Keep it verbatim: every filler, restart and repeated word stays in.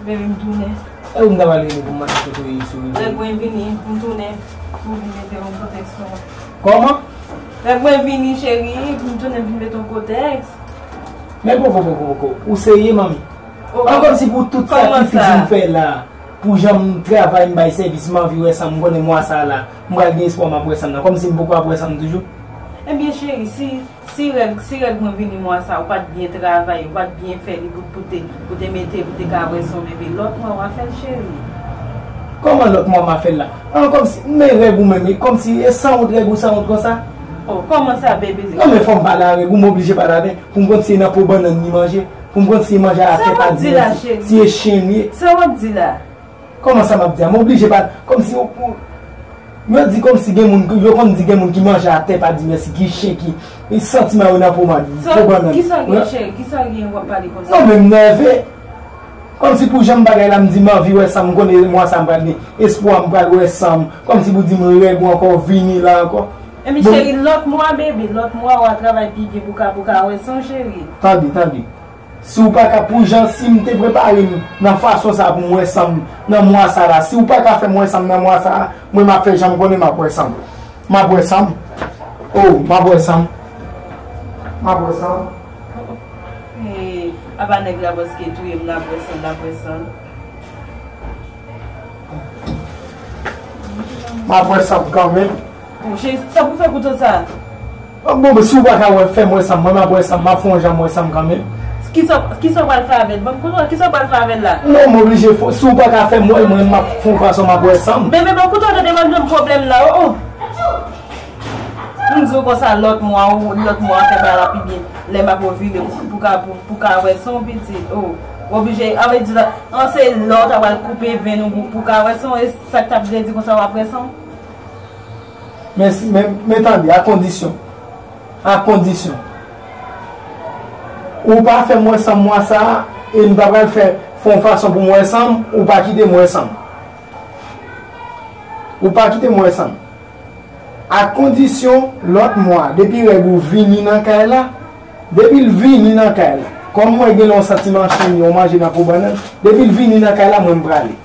Bebe, m tounen. E ou m ta pral rele pou m mande kote w ye sou rezo? Lè mwen vini, m tounen pou vin mete yon kontèks nou. Kòman? Lè mwen vini, cheri, m tounen vin mete yon kontèks. Men poko, poko, poko. Ou serye, manmi? Oh, an kòmsi pou tout sakrifis m fè la, pou jan m travay, m bay sèvis, m anvi wè san m, m konnen mwa sa la, m pral gen espwa m ap wè san m nan. Kòmsi m poko ap wè san m toujou. Ebyen, cheri, si, si règ, si règ mwen vini mwa sa, ou pa t byen travay, ou pa t byen fè li pou, pou te, pou te mete, pou te ka wè san w, bebe. Lòt mwa, w a fè l, cheri. Kòman lòt mwa m a fè l la? An, kòmsi, men règ ou menm, e kòmsi e sanwont règ ou sanwont konsa? Oh, kòman sa, bebe? Non, men fò m pale a règ ou, m oblije pale avè l pou m konn si e nan po bannann li manje, pou m konn si e manje atè pa di mèsi, si e chen li ye. Sa w ap di la? Kòman sa m ap di a? M oblije pale, kòmsi ou, ou, yo di kòmsi gen moun, yo konn di gen moun ki manje atè pa di mèsi, ki chen, ki, ki santiman yo nan po man, po bannann. Kisa gen, cheri? Kisa gen w ap pale konsa? Non, men m nève. Kòmsi pou jan m bagay la, m di m anvi wè san m, m konnen mwa sa m pral gen espwa m pral wè san m. Kòmsi pou di m règ ou ankò vini la ankò. Ebyen, cheri, lòt mwa, bebe, lòt mwa w a travay pi byen pou ka, pou ka wè san w, cheri. Tande, tande. Si w pa ka, pou jan si m te prepare m nan fason sa pou m wè san m nan mwa sa la, si w pa ka fè m wè san m nan mwa sa a, mwen m ap fè jan m konnen m ap wè san m. M ap wè san m. Oh, m ap wè san m. M ap wè san m. Eh, apa nèg la paske touye m, n ap wè san m, n ap wè san m. M ap wè san m kanmenm. Bon, cheri, sa pou fè kouto sa? Bon, bon, si w pa ka wè, fè m wè san m, mwen m ap wè san m, m ap fè yon jan m wè san m kanmenm. Kisa, kisa w pral fè avè l? Ban m kouto, kisa w pral fè avè l la? Non, m oblije fè, si w pa ka fè m wè l, mwen m ap fè yon fason m ap wè san m. Bebe, ban m kouto, tande, ban m jwenn pwoblèm la, oh, oh. M di w konsa lòt mwa, ou, lòt mwa, fè bagay la pi byen. Lè m ap vire pou, pou ka, pou, pou ka wè san w, pitit, oh. W oblije, ann di la, an se lè w ta pral koupe venn ou pou, pou ka wè san w, e sa k t ap vle di konsa w ap wè san w? Men, men, men tande, a kondisyon, a kondisyon ou pa fè m wè san m mwa sa a, e m ta pral fè, fè yon fason pou m wè san m, ou pa kite m wè san m. Ou pa kite m wè san m. A kondisyon, lòt mwa, depi règ ou vini nan kay la, depi l vini nan kay la, kòm mwen gen yon santiman chen, yon manje nan po bannann, depi l vini nan kay la, mwen m prale.